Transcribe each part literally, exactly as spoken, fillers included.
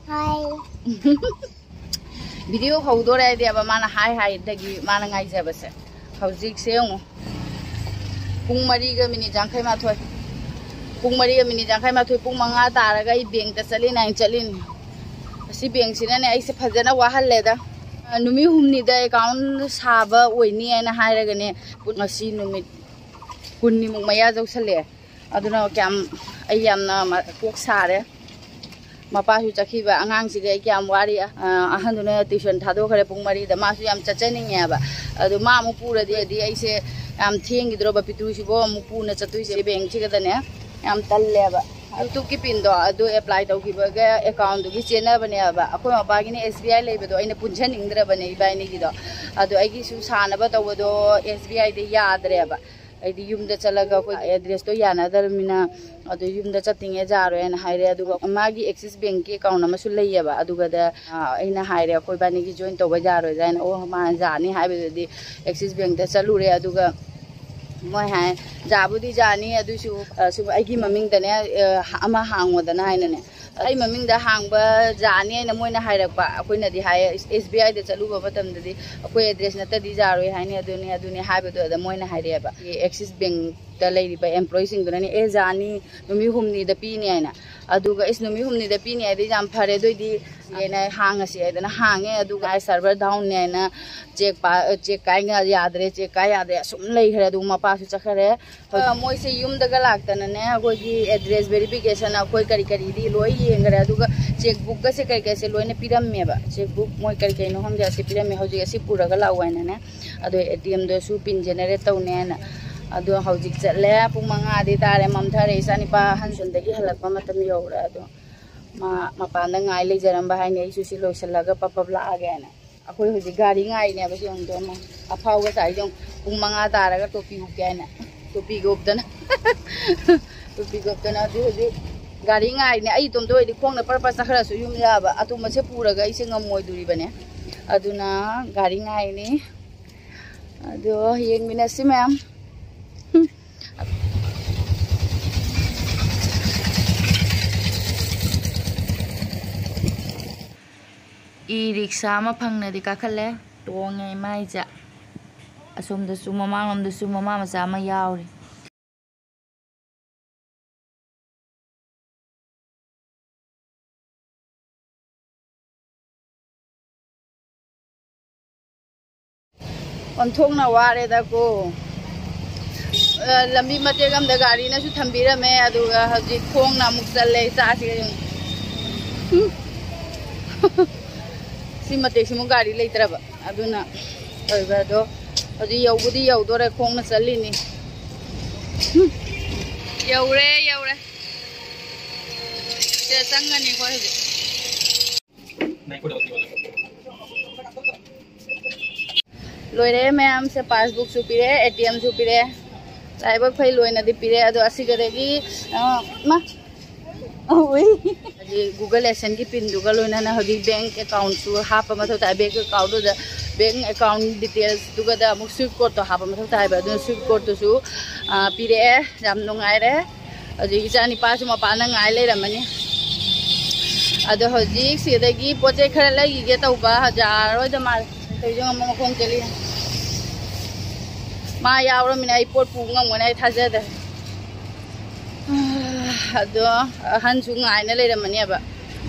ꯍꯥꯏ꯫ Video ꯍꯧꯗꯣꯔꯦ ꯍꯥꯏꯗꯦꯕ, ꯃꯥꯅ ꯍꯥꯏ ꯍꯥꯏꯗꯒꯤ ꯃꯥꯅ ꯉꯥꯏꯖꯕꯁꯦ꯫ ꯍꯧꯖꯤꯛꯁꯦ ꯌꯦꯡꯉꯨ, ꯄꯨꯡ ꯃꯔꯤꯒ ꯃꯤꯅꯤꯠ ꯌꯥꯡꯈꯩ ꯃꯥꯊꯣꯏ꯫ ꯄꯨꯡ ꯃꯔꯤꯒ ꯃꯤꯅꯤꯠ ꯌꯥꯡꯈꯩ ꯃꯥꯊꯣꯏ, ꯄꯨꯡ ꯃꯉꯥ ꯇꯥꯔꯒ ꯑꯩ ꯕꯦꯡꯇ ꯆꯠꯂꯤꯅ ꯑꯩꯅ ꯆꯠꯂꯤꯅꯤ꯫ ꯑꯁꯤ ꯕꯦꯡꯁꯤꯅꯅꯦ ꯑꯩꯁꯦ ꯐꯖꯅ ꯋꯥꯍꯜꯂꯦꯗ꯫ ꯅꯨꯃꯤꯠ ꯍꯨꯝꯅꯤꯗ ꯑꯦꯀꯥꯎꯟ ꯁꯥꯕ ꯑꯣꯏꯅꯤ ꯍꯥꯏꯅ ꯍꯥꯏꯔꯒꯅꯦ, ꯉꯁꯤ ꯅꯨꯃꯤꯠ ꯀꯨꯟꯅꯤꯃꯨꯛ ꯃꯌꯥ ꯌꯧꯁꯜꯂꯛꯑꯦ꯫ ꯑꯗꯨꯅ ꯀꯌꯥꯝ ꯑꯩ ꯌꯥꯝꯅ ꯃ-, ꯀꯣꯛ ꯁꯥꯔꯦ꯫ ꯃꯄꯥꯁꯨ ꯆꯠꯈꯤꯕ, ꯑꯉꯥꯡꯁꯤꯒ ꯑꯩ ꯀꯌꯥꯝ ꯋꯥꯔꯤ꯫ ꯑ, ꯑꯍꯟꯗꯨꯅ ꯇ꯭ꯌꯨꯁꯟ ꯊꯥꯗꯣꯛꯈ꯭ꯔꯦ ꯄꯨꯡ ꯃꯔꯤꯗ꯫ ꯃꯥꯁꯨ ꯌꯥꯝ ꯆꯠꯆꯅꯤꯡꯉꯦꯕ꯫ ꯑꯗꯨ ꯃꯥ ꯑꯃꯨꯛ ꯄꯨꯔꯗꯤ ꯑꯩꯁꯦ ꯌꯥꯝ ꯊꯦꯡꯈꯤꯗ꯭ꯔꯣꯕ, ꯄꯤꯇ꯭ꯔꯨꯁꯤꯕꯨ ꯑꯃꯨꯛ ꯄꯨꯅ ꯆꯠꯇꯣꯏꯁꯦ ꯕꯦꯡꯁꯤꯒꯗꯅꯦ꯫ ꯌꯥꯝ ꯇꯜꯂꯦꯕ꯫ ꯌꯨꯇ꯭ꯌꯨꯕꯀꯤ ꯄꯤꯟꯗꯣ ꯑꯗꯨ ꯑꯦꯄ꯭ꯂꯥꯏ ꯇꯧꯈꯤꯕꯒ ꯑꯦꯀꯥꯎꯟꯗꯨꯒꯤ ꯆꯦꯟꯅꯕꯅꯦꯕ꯫ ꯑꯩꯈꯣꯏ ꯃꯄꯥꯒꯤꯅ ꯑꯦꯁ ꯕꯤ ꯑꯥꯏ ꯂꯩꯕꯗꯣ ꯑꯩꯅ ꯄꯨꯟꯁꯟꯅꯤꯡꯗ꯭ꯔꯕꯅꯦ ꯏꯕꯥꯏꯅꯤꯒꯤꯗꯣ꯫ ꯑꯗꯣ ꯑꯩꯒꯤꯁꯨ ꯁꯥꯅꯕ ꯇꯧꯕꯗꯣ ꯑꯦꯁ ꯕꯤ ꯑꯥꯏꯗ ꯌꯥꯗ꯭ꯔꯦꯕ꯫ ꯑꯩꯗꯤ ꯌꯨꯝꯗ ꯆꯠꯂꯒ ꯑꯩꯈꯣꯏ ꯑꯦꯗ꯭ꯔꯦꯁꯇꯣ ꯌꯥꯅꯗ꯭ꯔꯕꯅꯤꯅ ꯑꯗꯨ ꯌꯨꯝꯗ ꯆꯠꯇ꯭ꯔꯤꯉꯩ ꯌꯥꯔꯣꯏꯅ ꯍꯥꯏꯔꯦ꯫ ꯑꯗꯨꯒ ꯃꯥꯒꯤ ꯑꯦꯛꯁꯤꯁ ꯕꯦꯡꯀꯤ ꯑꯦꯀꯥꯎꯟ ꯑꯃꯁꯨ ꯂꯩꯌꯦꯕ꯫ ꯑꯗꯨꯒꯗ, ꯑ, ꯑꯩꯅ ꯍꯥꯏꯔꯦ, "ꯑꯩꯈꯣꯏ ꯏꯕꯥꯅꯤꯒꯤ ꯖꯣꯏꯟ ꯇꯧꯕ ꯌꯥꯔꯣꯏꯗ꯭ꯔꯥ?" ꯍꯥꯏꯅ꯫ "ꯑꯣ, ꯃꯥ ꯌꯥꯅꯤ" ꯍꯥꯏꯕꯗꯨꯗꯤ ꯑꯦꯛꯁꯤꯁ ꯕꯦꯡꯛꯇ ꯆꯠꯂꯨꯔꯦ꯫ ꯑꯗꯨꯒ ꯃꯣꯏ ꯍꯥꯏ, "ꯌꯥꯕꯨꯗꯤ ꯌꯥꯅꯤ, ꯑꯗꯨꯏꯁꯨ, ꯑ, ꯁꯨꯝ ꯑꯩꯒꯤ ꯃꯃꯤꯡꯗꯅꯦ, ꯑ, ꯑꯃ ꯍꯥꯡꯉꯣꯗꯅ" ꯍꯥꯏꯅꯅꯦ꯫ ꯑꯩ ꯃꯃꯤꯡꯗ ꯍꯥꯡꯕ ꯌꯥꯅꯤ ꯍꯥꯏꯅ ꯃꯣꯏꯅ ꯍꯥꯏꯔꯛꯄ꯫ ꯑꯩꯈꯣꯏꯅꯗꯤ ꯍꯥꯏꯌꯦ, ꯑꯦꯁ ꯕꯤ ꯑꯥꯏꯗ ꯆꯠꯂꯨꯕ ꯃꯇꯝꯗꯗꯤ ꯑꯩꯈꯣꯏ ꯑꯦꯗ꯭ꯔꯦꯁ ꯅꯠꯇꯗꯤ ꯌꯥꯔꯣꯏ ꯍꯥꯏꯅꯤ, ꯑꯗꯨꯅꯤ ꯑꯗꯨꯅꯤ ꯍꯥꯏꯕꯗꯣ꯫ ꯑꯗ ꯃꯣꯏꯅ ꯍꯥꯏꯔꯛꯑꯦꯕ, ꯑꯦꯛꯁꯤꯁ ꯕꯦꯡꯛꯇ ꯂꯩꯔꯤꯕ ꯑꯦꯝꯄ꯭ꯂꯣꯌꯤꯁꯤꯡꯗꯨꯅꯅꯦ, "ꯑꯦ, ꯌꯥꯅꯤ, ꯅꯨꯃꯤꯠ ꯍꯨꯝꯅꯤꯗ ꯄꯤꯅꯤ" ꯍꯥꯏꯅ꯫ ꯑꯗꯨꯒ, "ꯏꯁ, ꯅꯨꯃꯤꯠ ꯍꯨꯝꯅꯤꯗ ꯄꯤꯅꯤ ꯍꯥꯏꯗꯤ ꯌꯥꯝ ꯐꯔꯦ, ꯑꯗꯨꯑꯣꯏꯗꯤ" ꯍꯥꯏꯅ ꯍꯥꯡꯉꯁꯤ ꯍꯥꯏꯗꯅ ꯍꯥꯡꯉꯦ꯫ ꯑꯗꯨꯒ ꯁꯔꯚꯔ ꯗꯥꯎꯟꯅꯦ ꯍꯥꯏꯅ ꯆꯦꯛ ꯄꯥ-, ꯆꯦꯛ ꯀꯥꯏꯅ ꯌꯥꯗ꯭ꯔꯦ, ꯆꯦꯛ ꯀꯥꯏ ꯌꯥꯗ꯭ꯔꯦ, ꯑꯁꯨꯝ ꯂꯩꯈ꯭ꯔꯦ꯫ ꯑꯗꯨꯒ ꯃꯄꯥꯁꯨ ꯆꯠꯈ꯭ꯔꯦ꯫ ꯑ, ꯃꯣꯏꯁꯦ ꯌꯨꯝꯗꯒ ꯂꯥꯛꯇꯅꯅꯦ, ꯑꯩꯈꯣꯏꯒꯤ ꯑꯦꯗ꯭ꯔꯦꯁ ꯚꯦꯔꯤꯐꯤꯀꯦꯁꯟ, ꯑꯩꯈꯣꯏ ꯀꯔꯤ ꯀꯔꯤꯗꯤ ꯂꯣꯏ ꯌꯦꯡꯈ꯭ꯔꯦ꯫ ꯑꯗꯨꯒ ꯆꯦꯛ ꯕꯨꯛꯀꯁꯦ ꯀꯩ ꯀꯩꯁꯦ ꯂꯣꯏꯅ ꯄꯤꯔꯝꯃꯦꯕ꯫ ꯆꯦꯛ ꯕꯨꯛ ꯃꯣꯏ ꯀꯔꯤ ꯀꯩꯅꯣ ꯈꯪꯗꯦ, ꯑꯁꯤ ꯄꯤꯔꯝꯃꯦ, "ꯍꯧꯖꯤꯛ ꯑꯁꯤ ꯄꯨꯔꯒ ꯂꯥꯛꯎ" ꯍꯥꯏꯅꯅꯦ꯫ ꯑꯗꯣ ꯑꯦ ꯇꯤ ꯑꯦꯝꯗꯁꯨ ꯄꯤꯟ ꯖꯦꯅꯦꯔꯦꯠ ꯇꯧꯅꯦꯅ꯫ ꯑꯗꯣ ꯍꯧꯖꯤꯛ ꯆꯠꯂꯦ, ꯄꯨꯡ ꯃꯉꯥꯗꯤ ꯇꯥꯔꯦ, ꯃꯝꯊꯔꯦ, ꯏꯆꯥꯅꯤꯄꯥ ꯑꯍꯟ ꯁ꯭ꯀꯨꯜꯗꯒꯤ ꯍꯜꯂꯛꯄ ꯃꯇꯝ ꯌꯧꯔꯦ꯫ ꯑꯗꯣ ꯃꯥ ꯃꯄꯥꯟꯗ ꯉꯥꯏ ꯂꯩꯖꯔꯝꯕ ꯍꯥꯏꯅꯦ, ꯑꯩꯁꯨ ꯁꯤ ꯂꯣꯏꯁꯤꯜꯂꯒ ꯄꯞ ꯄꯞ ꯂꯥꯛꯑꯒꯦꯅ꯫ ꯑꯩꯈꯣꯏ ꯍꯧꯖꯤꯛ ꯒꯥꯔꯤ ꯉꯥꯏꯔꯤꯅꯦꯕ꯫ ꯁꯤ ꯌꯦꯡꯉꯨꯗꯣ, ꯑꯃ ꯑꯐꯥꯎꯕ ꯁꯥꯏꯁꯦ ꯌꯦꯡꯉꯨ꯫ ꯄꯨꯡ ꯃꯉꯥ ꯇꯥꯔꯒ ꯇꯣꯄꯤꯒ ꯎꯞꯇꯦ ꯍꯥꯏꯅ꯫ ꯇꯣꯄꯤꯒ ꯎꯞꯇꯅ꯫ ꯇꯣꯄꯤꯒ ꯎꯞꯇꯅ ꯍꯧꯖꯤꯛ, ꯍꯧꯖꯤꯛ ꯒꯥꯔꯤ ꯉꯥꯏꯔꯤꯅꯦ꯫ ꯑꯩ ꯏꯇꯣꯝꯇ ꯑꯣꯏꯔꯗꯤ ꯈꯣꯡꯅ ꯄꯔ ꯄꯔ ꯆꯠꯈ꯭ꯔꯁꯨ ꯌꯨꯝ ꯌꯥꯕ꯫ ꯑꯇꯣꯝꯕꯁꯦ ꯄꯨꯔꯒ ꯑꯩꯁꯦ ꯉꯝꯃꯣꯏꯗꯣꯔꯤꯕꯅꯦ꯫ ꯑꯗꯨꯅ ꯒꯥꯔꯤ ꯉꯥꯏꯔꯤꯅꯤ꯫ ꯑꯗꯣ ꯌꯦꯡꯃꯤꯟꯅꯁꯤ ꯃꯌꯥꯝ꯫ ꯔꯤꯛꯁꯥ ꯑꯃ ꯐꯪꯅꯗꯤ ꯀꯥꯈꯠꯂꯦ꯫ ꯇꯣꯡꯉꯦ ꯏꯃꯥ ꯏꯆꯥ꯫ ꯑꯁꯣꯝꯗꯁꯨ ꯃꯃꯥꯡꯂꯣꯝꯗꯁꯨ ꯃꯃꯥ ꯃꯆꯥ ꯑꯃ ꯌꯥꯎꯔꯤ꯫ ꯑꯣꯟꯊꯣꯛꯅ ꯋꯥꯔꯦꯗꯀꯣ꯫ ꯑ, ꯂꯝꯕꯤ ꯃꯇꯦꯛ ꯑꯃꯗ ꯒꯥꯔꯤꯅꯁꯨ ꯊꯝꯕꯤꯔꯝꯃꯦ, ꯑꯗꯨꯒ ꯍꯧꯖꯤꯛ ꯈꯣꯡꯅ ꯑꯃꯨꯛ ꯆꯠꯂꯦ ꯏꯆꯥꯁꯤꯒ ꯌꯦꯡꯉꯨ꯫ ꯎꯝ꯫ ꯁꯤ ꯃꯇꯦꯛꯁꯤꯃꯨꯛ ꯒꯥꯔꯤ ꯂꯩꯇ꯭ꯔꯕ꯫ ꯑꯗꯨꯅ ꯑꯣꯏꯕ ꯑꯗꯣ ꯍꯧꯖꯤꯛ ꯌꯧꯕꯨꯗꯤ ꯌꯧꯗꯣꯔꯦ, ꯈꯣꯡꯅ ꯆꯠꯂꯤꯅꯤ꯫ ꯍꯨꯝ꯫ ꯌꯧꯔꯦ, ꯌꯧꯔꯦ꯫ ꯁꯤꯗ ꯆꯪꯉꯅꯤ ꯑꯩꯈꯣꯏ ꯍꯧꯖꯤꯛ꯫ ꯂꯣꯏꯔꯦ ꯃꯌꯥꯝꯁꯦ, ꯄꯥꯁꯕꯨꯛꯁꯨ ꯄꯤꯔꯛꯑꯦ, ꯑꯦ ꯇꯤ ꯑꯦꯝꯁꯨ ꯄꯤꯔꯛꯑꯦ꯫ ꯂꯥꯏꯕꯛ ꯐꯩ, ꯂꯣꯏꯅꯗꯤ ꯄꯤꯔꯛꯑꯦ꯫ ꯑꯗꯣ ꯑꯁꯤꯒꯗꯒꯤ, ꯑ, ꯃꯥ, ꯎꯏ꯫ ꯍꯧꯖꯤꯛ Google AdSense ꯀꯤ ꯄꯤꯟꯗꯨꯒ ꯂꯣꯏꯅꯅ ꯍꯧꯖꯤꯛ ꯕꯦꯡꯛ ꯑꯦꯀꯥꯎꯟꯁꯨ ꯍꯥꯞꯄ ꯃꯊꯧ ꯇꯥꯏ꯫ ꯕꯦꯡꯛ ꯑꯦꯀꯥꯎꯟꯗꯨꯗ, ꯕꯦꯡꯛ ꯑꯦꯀꯥꯎꯟ ꯗꯤꯇꯦꯜꯁꯇꯨꯒꯗ ꯑꯃꯨꯛ ꯁ꯭ꯋꯤꯐ ꯀꯣꯗꯇꯣ ꯍꯥꯞꯄ ꯃꯊꯧ ꯇꯥꯏꯕ꯫ ꯑꯗꯨꯅ ꯁ꯭ꯋꯤꯐ ꯀꯣꯗꯇꯨꯁꯨ, ꯑ, ꯄꯤꯔꯛꯑꯦ꯫ ꯌꯥꯝ ꯅꯨꯡꯉꯥꯏꯔꯦ꯫ ꯍꯧꯖꯤꯛ ꯏꯆꯥ ꯅꯤꯄꯥꯁꯨ ꯃꯄꯥꯟꯗ ꯉꯥꯏ ꯂꯩꯔꯝꯃꯅꯤ꯫ ꯑꯗꯣ ꯍꯧꯖꯤꯛ ꯁꯤꯗꯒꯤ ꯄꯣꯠ ꯆꯩ ꯈꯔ ꯂꯩꯈꯤꯒꯦ ꯇꯧꯕ, ꯌꯥꯔꯔꯣꯏꯗ ꯃꯥꯜꯂꯦ꯫ ꯇꯧꯔꯤꯁꯦ ꯉꯝꯃ ꯃꯈꯣꯡ ꯆꯠꯂꯤ꯫ ꯃꯥ ꯌꯥꯎꯔꯃꯤꯅ ꯑꯩ ꯄꯣꯠ ꯄꯨ ꯉꯝꯒꯅꯤ ꯑꯩ ꯊꯥꯖꯗ꯭ꯔꯦ꯫ ꯑꯗꯣ ꯑꯍꯟꯁꯨ ꯉꯥꯏꯅ ꯂꯩꯔꯝꯃꯅꯦꯕ꯫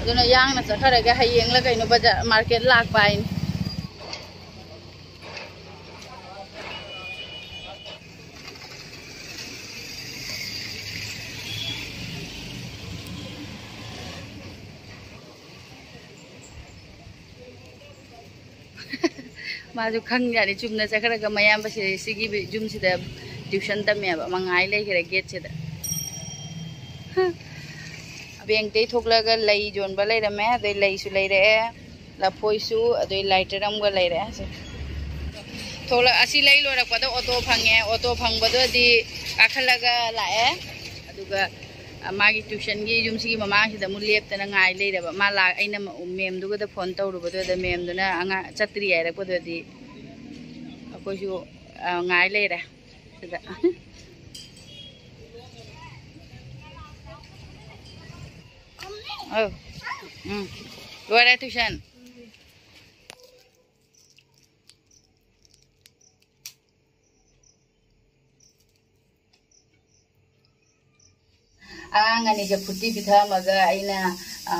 ꯑꯗꯨꯅ ꯌꯥꯡꯅ ꯆꯠꯈ꯭ꯔꯒꯦ, ꯍꯌꯦꯡꯂ ꯀꯩꯅꯣ ꯕꯖꯥꯔ ꯃꯥꯔꯀꯦꯠ ꯂꯥꯛꯄ ꯍꯥꯏꯅꯤ꯫ ꯃꯥꯁꯨ ꯈꯪꯖꯥꯠꯅꯤ, ꯆꯨꯝꯅ ꯆꯠꯈ꯭ꯔꯒ ꯃꯌꯥꯝꯕꯁꯦ ꯁꯤꯒꯤ ꯌꯨꯝꯁꯤꯗ ꯇ꯭ꯌꯨꯁꯟ ꯇꯝꯃꯦꯕ, ꯃꯉꯥꯏ ꯂꯩꯈ꯭ꯔꯦ ꯒꯦꯠꯁꯤꯗ꯫ ꯕꯦꯡꯛꯇꯩ ꯊꯣꯛꯂꯛꯑꯒ ꯂꯩ ꯌꯣꯟꯕ ꯂꯩꯔꯝꯃꯦ, ꯑꯗꯩ ꯂꯩꯁꯨ ꯂꯩꯔꯛꯑꯦ, ꯂꯐꯣꯏꯁꯨ, ꯑꯗꯩ ꯂꯥꯏꯇꯔ ꯑꯃꯒ ꯂꯩꯔꯛꯑꯦ꯫ ꯊꯣꯛꯂꯛ-, ꯑꯁꯤ ꯂꯩ ꯂꯣꯏꯔꯛꯄꯗ ꯑꯣꯇꯣ ꯐꯪꯉꯦ, ꯑꯣꯇꯣ ꯐꯪꯕꯗꯨꯗꯤ ꯀꯥꯈꯠꯂꯒ ꯂꯥꯛꯑꯦ꯫ ꯑꯗꯨꯒ ꯑ, ꯃꯥꯒꯤ ꯇ꯭ꯌꯨꯁꯟꯒꯤ ꯌꯨꯝꯁꯤꯒꯤ ꯃꯃꯥꯡꯁꯤꯗ ꯑꯃꯨꯛ ꯂꯦꯞꯇꯅ ꯉꯥꯏ ꯂꯩꯔꯕ꯫ ꯃꯥ ꯂꯥꯛ-, ꯑꯩꯅ ꯃ-, ꯃꯦꯝꯗꯨꯒꯗ ꯐꯣꯟ ꯇꯧꯔꯨꯕꯗꯨꯗ ꯃꯦꯝꯗꯨꯅ ꯑꯉꯥꯡ ꯆꯠꯇ꯭ꯔꯤ ꯍꯥꯏꯔꯛꯄꯗꯨꯗꯗꯤ ꯑꯩꯈꯣꯏꯁꯨ, ꯑ, ꯉꯥꯏ ꯂꯩꯔꯦ ꯁꯤꯗ꯫ ꯑꯧ꯫ ꯎꯝ꯫ ꯂꯣꯏꯔꯦ ꯇ꯭ꯌꯨꯁꯟ꯫ ꯑꯉꯥꯡ ꯑꯅꯤꯁꯦ ꯐꯨꯔꯇꯤ ꯄꯤꯊꯛꯑꯝꯃꯒ ꯑꯩꯅ, ꯑ,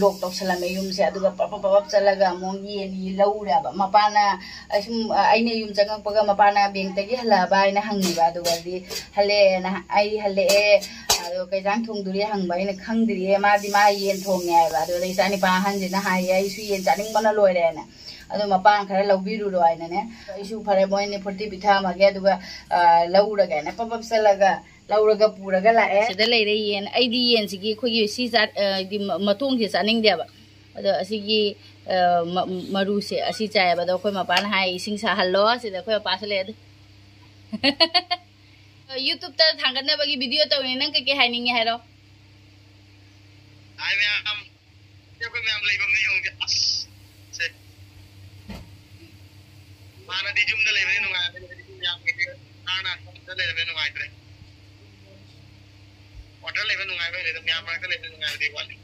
ꯂꯣꯛ ꯇꯧꯁꯜꯂꯝꯃꯦ ꯌꯨꯝꯁꯦ꯫ ꯑꯗꯨꯒ ꯄꯞ ꯄꯞ ꯄꯞ ꯄꯞ ꯆꯠꯂꯒ ꯑꯃꯨꯛ ꯌꯦꯟ ꯂꯧꯔꯦꯕ꯫ ꯃꯄꯥꯅ, ꯑꯩ ꯁꯨꯝ, ꯑ, ꯑꯩꯅ ꯌꯨꯝ ꯆꯪꯉꯛꯄꯒ ꯃꯄꯥꯅ ꯕꯦꯡꯛꯇꯒꯤ ꯍꯜꯂꯛꯑꯕ ꯍꯥꯏꯅ ꯍꯪꯉꯦꯕ꯫ ꯑꯗꯨꯒꯗꯤ ꯍꯜꯂꯛꯑꯦꯅ, ꯑꯩ ꯍꯜꯂꯛꯑꯦ, ꯑꯗꯣ "ꯀꯩ ꯏꯟꯖꯥꯡ ꯊꯣꯡꯗꯣꯔꯤ?" ꯍꯪꯕ꯫ ꯑꯩꯅ "ꯈꯪꯗ꯭ꯔꯤꯌꯦ, ꯃꯥꯗꯤ ꯃꯥ ꯌꯦꯟ ꯊꯣꯡꯉꯦ" ꯍꯥꯏꯕ꯫ ꯑꯗꯨꯗ ꯏꯆꯥꯅꯤꯄꯥ ꯑꯍꯟꯁꯤꯅ ꯍꯥꯏꯌꯦ, "ꯑꯩꯁꯨ ꯌꯦꯟ ꯆꯥꯅꯤꯡꯕꯅ ꯂꯣꯏꯔꯦꯅ"꯫ ꯑꯗꯣ ꯃꯄꯥꯅ "ꯈꯔ ꯂꯧꯕꯤꯔꯨꯔꯣ" ꯍꯥꯏꯅꯅꯦ꯫ ꯑꯩꯁꯨ "ꯐꯔꯦ, ꯃꯣꯏꯅꯤ ꯐꯣꯔꯇꯤ ꯄꯤꯊꯛꯑꯝꯃꯒꯦ, ꯑꯗꯨꯒ, ꯑ, ꯂꯧꯔꯒꯦꯅ" ꯄꯞ ꯄꯞ ꯆꯠꯂꯒ ꯂꯧꯔꯒ ꯄꯨꯔꯒ ꯂꯥꯛꯑꯦ꯫ ꯁꯤꯗ ꯂꯩꯔꯦ ꯌꯦꯟ꯫ ꯑꯩꯗꯤ ꯌꯦꯟꯁꯤꯒꯤ ꯑꯩꯈꯣꯏꯒꯤ ꯁꯤ ꯖꯥꯠ, ꯑ, ꯍꯥꯏꯗꯤ ꯃ-, ꯃꯇꯣꯡꯁꯦ ꯆꯥꯅꯤꯡꯗꯦꯕ꯫ ꯑꯗꯣ ꯑꯁꯤꯒꯤ, ꯑ, ꯃ-, ꯃꯔꯨꯁꯦ ꯑꯁꯤ ꯆꯥꯏꯌꯦꯕ꯫ ꯑꯗꯣ ꯑꯩꯈꯣꯏ ꯃꯄꯥꯅ ꯍꯥꯏ, "ꯏꯁꯤꯡ ꯁꯥꯍꯜꯂꯣ"꯫ ꯁꯤꯗ ꯑꯩꯈꯣꯏ ꯃꯄꯥꯁꯨ ꯂꯩ ꯑꯗꯨ꯫ YouTubeꯇ ꯊꯥꯡꯒꯠꯅꯕꯒꯤ video ꯇꯧꯔꯤꯅꯦ꯫ ꯅꯪ ꯀꯩꯀꯩ ꯍꯥꯏꯅꯤꯡꯉꯤ ꯍꯥꯏꯔꯣ? ꯍꯥꯏ ꯃꯌꯥꯝ꯫ ꯑꯩꯈꯣꯏ ꯃꯌꯥꯝ ꯂꯩꯐꯝꯗ ꯌꯦꯡꯉꯨꯁꯦ꯫ ꯑꯁ! ꯁꯦ꯫ ꯍꯥꯟꯅꯗꯤ ꯌꯨꯝꯗ ꯂꯩꯕꯅꯤ ꯅꯨꯡꯉꯥꯏꯕꯅꯤ, ꯍꯧꯖꯤꯛꯇꯤ ꯃꯌꯥꯝꯒꯤ ꯅꯥꯟꯅ ꯂꯩꯔꯕꯅꯤꯅ ꯅꯨꯡꯉꯥꯏꯇ꯭ꯔꯦ꯫ ꯀ꯭ꯋꯥꯇꯔ ꯂꯩꯕ ꯅꯨꯡꯉꯥꯏꯕ ꯍꯦꯜꯂꯦꯗ, ꯃꯌꯥꯝ ꯃꯔꯛꯇ ꯂꯩꯕ ꯅꯨꯡꯉꯥꯏꯕꯗꯤ ꯋꯥꯠꯂꯤ꯫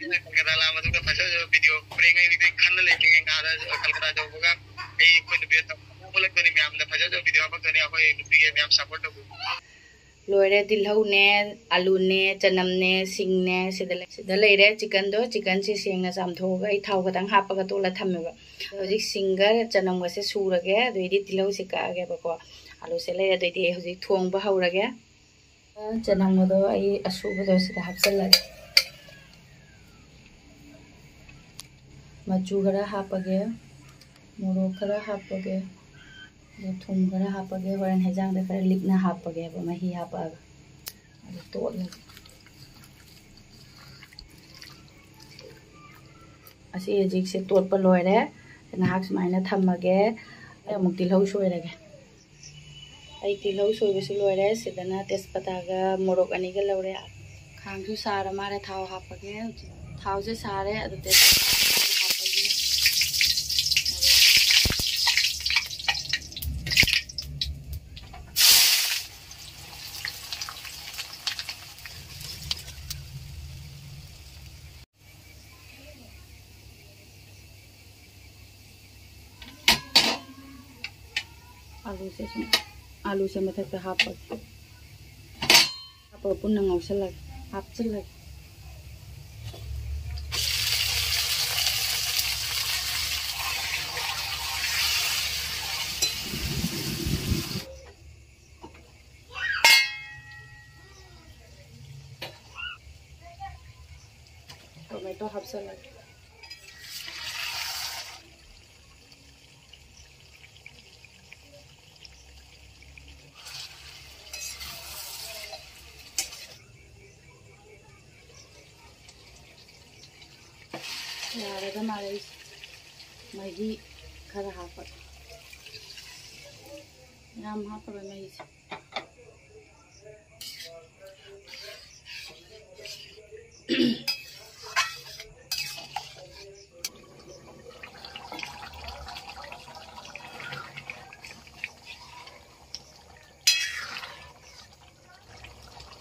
ꯑꯩꯅ ꯀꯜꯀꯇꯥ ꯂꯥꯛꯑ ꯃꯇꯨꯡꯗ ꯐꯖ ꯐꯖꯕ video ꯄꯨꯔꯦꯡ ꯑꯩ ꯈꯟꯅ ꯂꯩꯇ꯭ꯔꯤꯉꯩ ꯀꯥꯗ ꯀꯜꯀꯇꯥ ꯌꯧꯕꯒ ꯑꯩ ꯑꯩꯈꯣꯏ ꯅꯨꯄꯤ ꯑꯇꯣꯞꯄ ꯎꯠꯂꯛꯇꯣꯏꯅꯤ, ꯃꯌꯥꯝꯗ ꯐꯖ ꯐꯖꯕ video ꯍꯥꯄꯛꯇꯣꯏꯅꯤ꯫ ꯑꯩꯈꯣꯏ ꯅꯨꯄꯤꯒꯤ ꯃꯌꯥꯝ support ꯇꯧꯕꯤꯌꯨ꯫ ꯂꯣꯏꯔꯦ, ꯇꯤꯜꯍꯧꯅꯦ, ꯑꯂꯨꯅꯦ, ꯆꯅꯝꯅꯦ, ꯁꯤꯡꯅꯦ꯫ ꯁꯤꯗ ꯂꯩ-, ꯁꯤꯗ ꯂꯩꯔꯦ꯫ Chickenꯗꯣ, chickenꯁꯦ ꯁꯦꯡꯅ ꯆꯥꯝꯊꯣꯛꯑꯒ ꯑꯩ ꯊꯥꯎ ꯈꯇꯪ ꯍꯥꯞꯄꯒ ꯇꯣꯠꯂ ꯊꯝꯃꯦꯕ꯫ ꯍꯧꯖꯤꯛ ꯁꯤꯡꯒ ꯆꯅꯝꯒꯁꯦ ꯁꯨꯔꯒꯦ, ꯑꯗꯨꯏꯗꯤ ꯇꯤꯜꯍꯧꯁꯦ ꯀꯛꯑꯒꯦꯕꯀꯣ꯫ ꯑꯂꯨꯁꯦ ꯂꯩꯔꯦ, ꯑꯗꯨꯏꯗꯤ ꯑꯩ ꯍꯧꯖꯤꯛ ꯊꯣꯡꯕ ꯍꯧꯔꯒꯦ꯫ ꯆꯅꯝꯒꯗꯣ ꯑꯩ ꯑꯁꯨꯕꯗꯣ ꯁꯤꯗ ꯍꯥꯞꯆꯤꯜꯂꯒꯦ꯫ ꯃꯆꯨ ꯈꯔ ꯍꯥꯞꯄꯒꯦ, ꯃꯣꯔꯣꯛ ꯈꯔ ꯍꯥꯞꯄꯒꯦ, ꯑꯗꯩ ꯊꯨꯝ ꯈꯔ ꯍꯥꯞꯄꯒꯦ꯫ ꯍꯣꯔꯦꯟ ꯍꯩꯖꯥꯡꯗ ꯈꯔ ꯂꯤꯛꯅ ꯍꯥꯞꯄꯒꯦꯕ, ꯃꯍꯤ ꯍꯥꯞꯄꯛꯑꯒ꯫ ꯑꯗꯨ ꯇꯣꯠꯂꯒꯦ꯫ ꯑꯁꯤ ꯍꯧꯖꯤꯛꯁꯦ ꯇꯣꯠꯄ ꯂꯣꯏꯔꯦ꯫ ꯉꯥꯏꯍꯥꯛ ꯁꯨꯃꯥꯏꯅ ꯊꯝꯃꯒꯦ꯫ ꯑꯩ ꯑꯃꯨꯛ ꯇꯤꯜꯍꯧ ꯁꯣꯏꯔꯒꯦ꯫ ꯑꯩ ꯇꯤꯜꯍꯧ ꯁꯣꯏꯕꯁꯨ ꯂꯣꯏꯔꯦ꯫ ꯁꯤꯗꯅ ꯇꯦꯖꯄꯇꯥꯒ ꯃꯣꯔꯣꯛ ꯑꯅꯤꯒ ꯂꯧꯔꯦ꯫ ꯈꯥꯡꯁꯨ ꯁꯥꯔ ꯃꯥꯜꯂꯦ, ꯊꯥꯎ ꯍꯥꯞꯄꯒꯦ ꯍꯧꯖꯤꯛ꯫ ꯊꯥꯎꯁꯦ ꯁꯥꯔꯦ, ꯑꯗꯨ ꯇꯦꯖꯄꯇꯥ ꯍꯥꯞꯄꯒꯦ꯫ ꯑꯂꯨꯁꯦ ꯁꯨꯝ, ꯑꯂꯨꯁꯦ ꯃꯊꯛꯇ ꯍꯥꯞꯄꯒꯦ꯫ ꯄꯨꯟꯅ ꯉꯧꯁꯜꯂꯒꯦ, ꯍꯥꯞꯆꯤꯜꯂꯒꯦ꯫ Tomato ꯍꯥꯞꯆꯜꯂꯒꯦ꯫ ꯌꯥꯔꯗ ꯃꯥꯜꯂꯦ ꯑꯩꯁꯦ꯫ ꯃꯍꯤ ꯈꯔ ꯍꯥꯞꯄꯒꯦ꯫ ꯌꯥꯝ ꯍꯥꯞꯄꯔꯣꯏ ꯃꯍꯤꯁꯦ꯫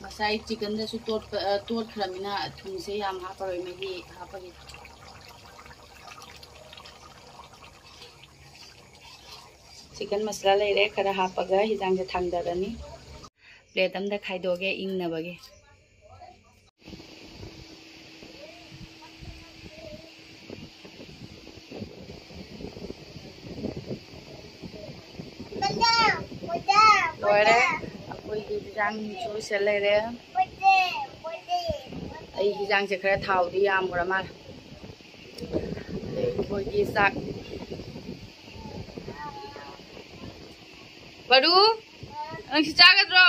ꯉꯁꯥꯏ ꯆꯤꯀꯟꯗꯁꯨ ꯇꯣꯠꯄ, ꯑ, ꯇꯣꯠꯈ꯭ꯔꯃꯤꯅ ꯊꯨꯝꯁꯦ ꯌꯥꯝ ꯍꯥꯞꯄꯔꯣꯏ, ꯃꯍꯤ ꯍꯥꯞꯄꯒꯦ꯫ ꯆꯤꯀꯟ ꯃꯁꯂꯥ ꯂꯩꯔꯦ, ꯈꯔ ꯍꯥꯞꯄꯒ ꯍꯤꯟꯖꯥꯡꯁꯦ ꯊꯥꯡꯗꯔꯅꯤ꯫ Plate ꯑꯝꯗ ꯈꯥꯏꯗꯣꯛꯑꯒꯦ ꯏꯪꯅꯕꯒꯤ꯫ ꯂꯣꯏꯔꯦ꯫ ꯑꯩꯈꯣꯏꯒꯤ ꯍꯤꯟꯖꯥꯡꯁꯨ ꯁꯤꯗ ꯂꯩꯔꯦ꯫ ꯑꯩ ꯍꯤꯟꯖꯥꯡꯁꯦ ꯈꯔ ꯊꯥꯎꯗꯤ ꯌꯥꯝꯈ꯭ꯔ ꯃꯥꯜꯂꯦ꯫ ꯑꯗꯩ ꯑꯩꯈꯣꯏꯒꯤ ꯆꯥꯛ꯫ ꯕꯔꯨ, ꯅꯪ ꯁꯤ ꯆꯥꯒꯗ꯭ꯔꯣ?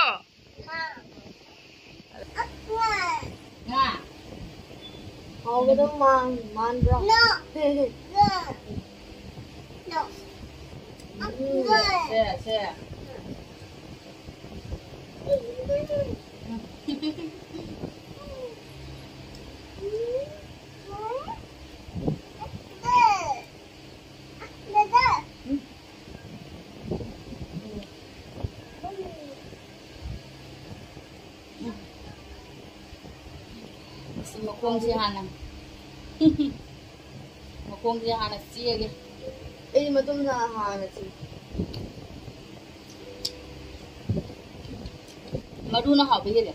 ꯉꯥ꯫ ꯍꯥꯎꯒꯗꯧ ꯃꯥꯟ-, ꯃꯥꯟꯕ꯭ꯔꯣ? ꯎꯝ, ꯁꯦ, ꯁꯦ꯫ ꯑꯁꯤ ꯃꯈꯣꯡꯁꯦ ꯍꯥꯟꯅ, ꯃꯈꯣꯡꯁꯦ ꯍꯥꯟꯅ ꯆꯤꯛꯑꯒꯦ꯫ ꯑꯩ ꯃꯇꯨꯝꯅ ꯍꯥꯟꯅ ꯆꯤꯛ꯫ ꯃꯔꯨꯅ ꯍꯥꯎꯕ ꯍꯦꯜꯂꯦ꯫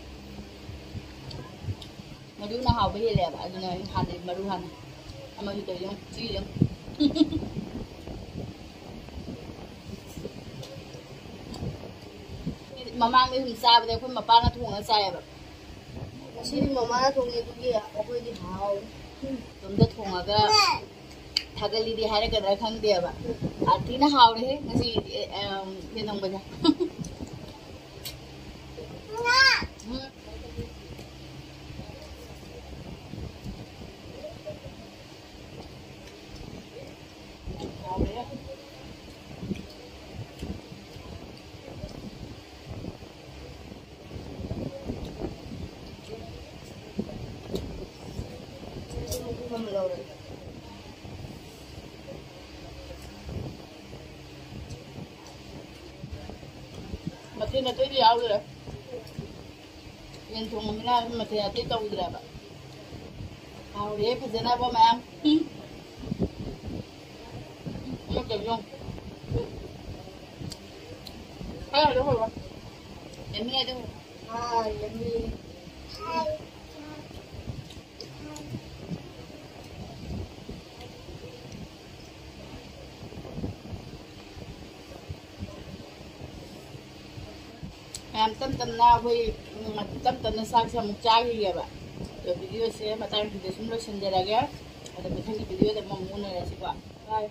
ꯃꯔꯨꯅ ꯍꯥꯎꯕ ꯍꯦꯜꯂꯦꯕ, ꯑꯗꯨꯅ ꯑꯩ ꯍꯥꯟꯅꯩ ꯃꯔꯨ ꯍꯥꯟꯅ꯫ ꯑꯃ ꯁꯤ ꯇꯧꯔꯤ ꯌꯦꯡꯉꯨ, ꯆꯤ ꯌꯦꯡꯉꯨ꯫ ꯃꯃꯥꯡꯗ ꯁꯨꯝ ꯆꯥꯕꯗ ꯑꯩꯈꯣꯏ ꯃꯄꯥꯅ ꯊꯣꯡꯉ ꯆꯥꯏꯌꯦꯕ꯫ ꯉꯁꯤꯗꯤ ꯃꯃꯥꯅ ꯊꯣꯡꯉꯦ, ꯑꯗꯨꯒꯤ ꯑꯩꯈꯣꯏꯗꯤ ꯍꯥꯎꯋꯦ꯫ ꯏꯇꯣꯝꯇ ꯊꯣꯡꯉꯒ ꯊꯥꯒꯠꯂꯤꯗꯤ ꯍꯥꯏꯔꯛꯀꯗ꯭ꯔꯥ ꯈꯪꯗꯦꯕ꯫ ꯌꯥꯝ ꯊꯤꯅ ꯍꯥꯎꯔꯦꯍꯦ ꯉꯁꯤ, ꯑꯦ, ꯑꯝ, ꯌꯦꯟ ꯊꯣꯡꯕꯁꯦ꯫ ꯎꯝ꯫ ꯍꯥꯎꯔꯦꯍꯦ꯫ ꯃꯊꯦꯜ ꯑꯇꯩꯗꯤ ꯌꯥꯎꯗ꯭ꯔꯦ꯫ ꯌꯦꯟ ꯊꯣꯡꯕꯅꯤꯅ ꯃꯊꯦꯜ ꯑꯇꯩ ꯇꯧꯗ꯭ꯔꯦꯕ꯫ ꯍꯥꯎꯔꯦ ꯐꯖꯅꯕ ꯃꯌꯥꯝ꯫ ꯎꯝ꯫ ꯎꯝ, ꯀꯩꯅꯣ꯫ ꯈꯔ ꯑꯗꯨꯝ ꯍꯧꯔꯣ꯫ ꯌꯦꯡꯅꯤꯡꯉꯦ ꯑꯗꯨꯝ꯫ ꯑꯥ, ꯌꯦꯡꯅꯤꯡꯉꯦ꯫ ꯃꯌꯥꯝ ꯇꯞ ꯇꯞꯅ ꯑꯩꯈꯣꯏ, ꯎꯝ, ꯇꯞ ꯇꯞꯅ ꯆꯥꯛꯁꯦ ꯑꯃꯨꯛ ꯆꯥꯈꯤꯒꯦꯕ꯫ ꯑꯗꯣ video ꯁꯦ ꯃꯇꯥꯡꯁꯤꯗ ꯁꯨꯝ ꯂꯣꯏꯁꯤꯟꯖꯔꯒꯦ꯫ ꯑꯗꯣ ꯃꯊꯪꯒꯤ video ꯗ ꯑꯃꯨꯛ ꯎꯅꯔꯁꯤꯀꯣ꯫ Bye꯫